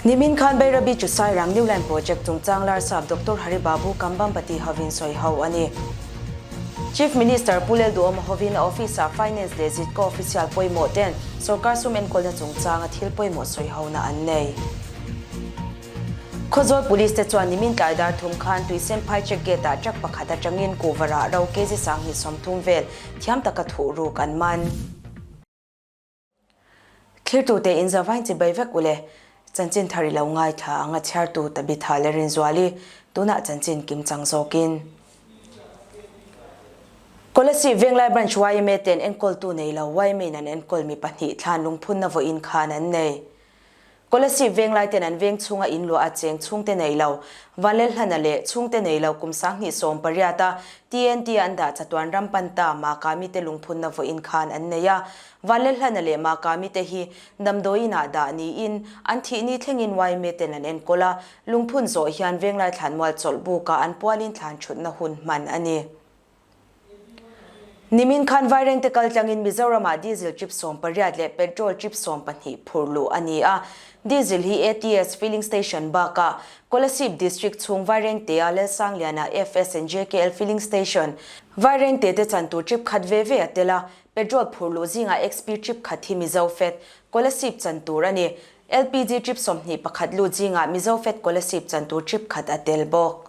Nimin khan Bairabi chu Sairang New Line Project chungchang Larsap Doctor Hari Babu Kambhampati hovin sawi ho a ni. Chief Minister Pu Lalduhawma hovin a office-ah Finance leh Zitkaw official pawimawh ten sorkar sum enkawlna chungchanga thil pawimawh sawi hona an nei. Khawzawl Police te chuan nimin tlai dar thum khan Tuisenphai check gate-ah truck pakhat atangin kuhvarah ro kg 30 vel thiam taka thuh ruk an man. Thlirtute in zavain chi bai vek ule. Chanchin thar i lo ngaithla ang a chhiartu Tabitha leh Rinzuali tunah chanchin kim chang zawkin. Kolasib Venglai Branch yma ten enkawltu nei lo yma in an enkawl mi pahnih thlan lungphunna vawiin khan an nei. Kolasib Venglai ten an veng chhunga in luah a cheng chhungte nei lo, Vanlelhlana leh chhungte nei lo kum 2018 a TNT an dah chatuan ram pan ta Makami te lungphunna vawiin khan an nei a. Vanlelhlana leh Makami te hi damdawiin ah dah niin an thihni thlengin yma ten an enkawl a, lungphun zawh hian Venglai thlanmual chawlh bukah an pualin thlan thutna hun hman a ni. Nimin khan Vairengte kal tlangin Mizoramah diesel trip 18 leh petrol trip 12 phur luh a ni a. Diesel hi ATS filling station bakah Kolasib District chhung Vairengtea Lalsangliana FS and JKL filling station Vairengte te chan tur trip khat ve ve a tel a. Petrol phur luh zingah XP trip khat hi Mizo Fet, Kolasib chan tur a ni. LPG trip 21 lut zingah Mizo Fet Kolasib chan tur trip khat a tel bawk.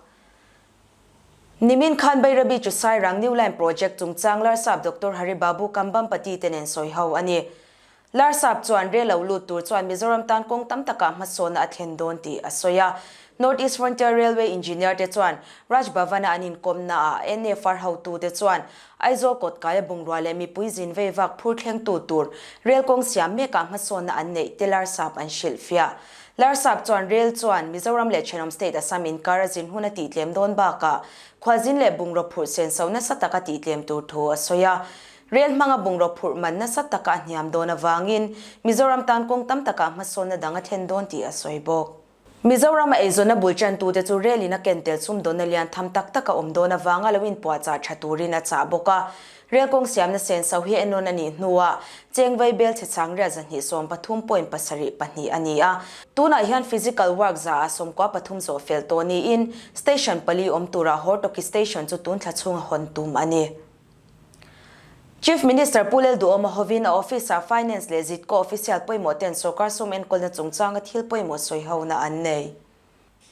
Nimin khan Bairabi chu Sairang New Line Project chungchang Larsap Doctor Hari Babu Kambhampati te nen sawi ho a ni. Larsap chuan rel lo lut tur chuan Mizoram tan kawng tam takah hmasawnna a thlen dawn tih a sawi a. North East Frontier Railway Engineer te chuan Raj Bhavan-a an inkawmnaah NFR hotute chuan Aizawl kawtkaia bungrua leh mipui zin vei vak phur thlengtu tur rel kawng siam mekah hmasawnna an neih te Larsap an hrilhfiah. Larsap chuan rel chuan Mizoram leh thenawm state Assam inkar a zin hun a tihtlem dawn bakah khualzin leh bungraw phurh senso nasa taka tihtlem tur thu a sawi a. Rel hmanga bungraw phurh man nasa taka a hniam dawn avangin Mizoram tan kawng tam takah hmasawnna dang a thlen dawn tih a sawi bawk. Mizoram a eizawnna bul tantute chu rel in a ken tel sumdawnna lian tham tak tak a awm dawn avanga lo inpuahchah tha turin a chah bawk a. Rel kawng siamna senso hi ennawn a nih hnuah cheng vai bel chhe chang riat 293.72 a ni a. Tunah hian physical work 193 zawh fel tawh niin station pali awm turah Hortoki station chu tun thla chhunga hawn tum a ni. Chief Minister Pu Lalduhawma hovin a office-ah Finance leh Zitkaw official pawimawh ten sorkar sum enkawlna chungchanga thil pawimawh sawi hona an nei.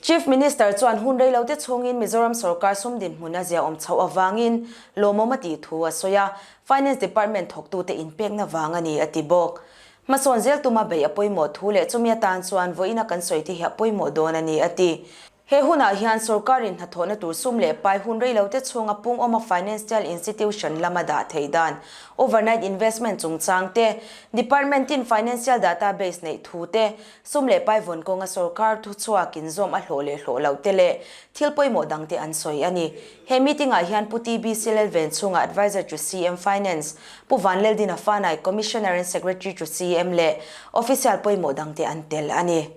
Chief Minister chuan hun reilote chhungin Mizoram sorkar sum dinhmun a ziaawm chhoh avangin lawmawm a tih thu a sawi a, Finance Department thawktute inpekna vang a ni a ti bawk. Hmasawn zel tuma beih a pawimawh thu leh chumi atan chuan vawiina kan sawi te hi a pawimawh dawn a ni a ti. He hunah hian sorkarin hnathawhna tur sum leh pai hun reilote chhunga pung awma financial institution lama dah theih dan, overnight investment chungchang te, department tin financial database neih thu te, sum leh pai vawn kawnga sorkar thuchhuak inzawm a hlawh leh hlawh loh te leh thil pawimawh dangte an sawi a ni. He meeting ah hian Pu TBC Lalven chhunga Adviser to CM Finance, Pu Vanleldina Fanai, Commissioner and Secretary to CM leh official pawimawh dangte an tel a ni.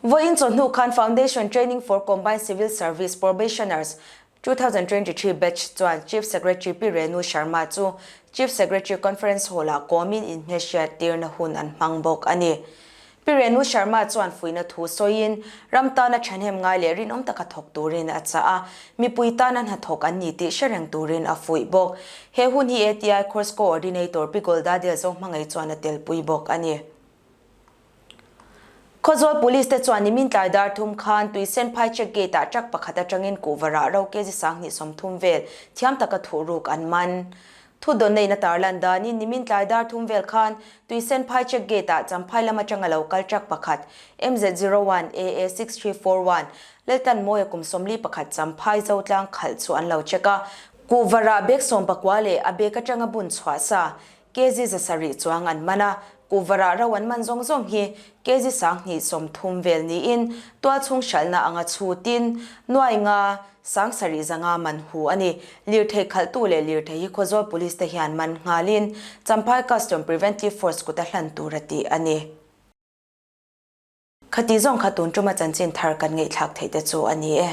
Vawiin chawhnu khan Foundation Training for Combined Civil Service Probationers 2023 batch chuan Chief Secretary Pi Renu Sharma chu Chief Secretary Conference Hall-ah kawmin inhmehriat tirna hun an hmang bawk a ni. Pi Renu Sharma chuan fuihna thu sawiin ram tana thahnem ngai leh rinawm taka thawk turin a chah a, mipui tana hnathawk an ni tih hre reng turin a fuih bawk. He hun hi ATI Course Coordinator Pi Golda Delzo hmangaih chuan a telpui bawk a ni. Khawzawl Police te chuan nimin tlai dar thum khan Tuisenphai check gate ah truck pakhat atangin kuhvarah ro kg 30 vel thiam taka thuh ruk an man. Thudawn neihna tarlan danin nimin tlai dar thum vel khan Tuisenphai check gate ah Champhai lam atanga lo kal truck pakhat MZ01 AA 6341 Laltanmawia kum 41 Champhai Zotlang khalh chu an lo check a. Kuhvarah bag 19 leh a bag atanga bun chhuah sa Kg 700 chuang an man a, kuhvarah ro an man zawng zawng hi kg 30 vel niin tualchhung hralhna anga chhutin nuai nga 75 man hu a ni. Lirthei khalhtu leh lirthei hi Khawzawl Police te hian man nghalin Champhai Custom Preventive Force kuta hlan tur a tih a ni. Khati zawng kha tun tuma chanchin thar kan ngaihthlak theih te chu a ni e.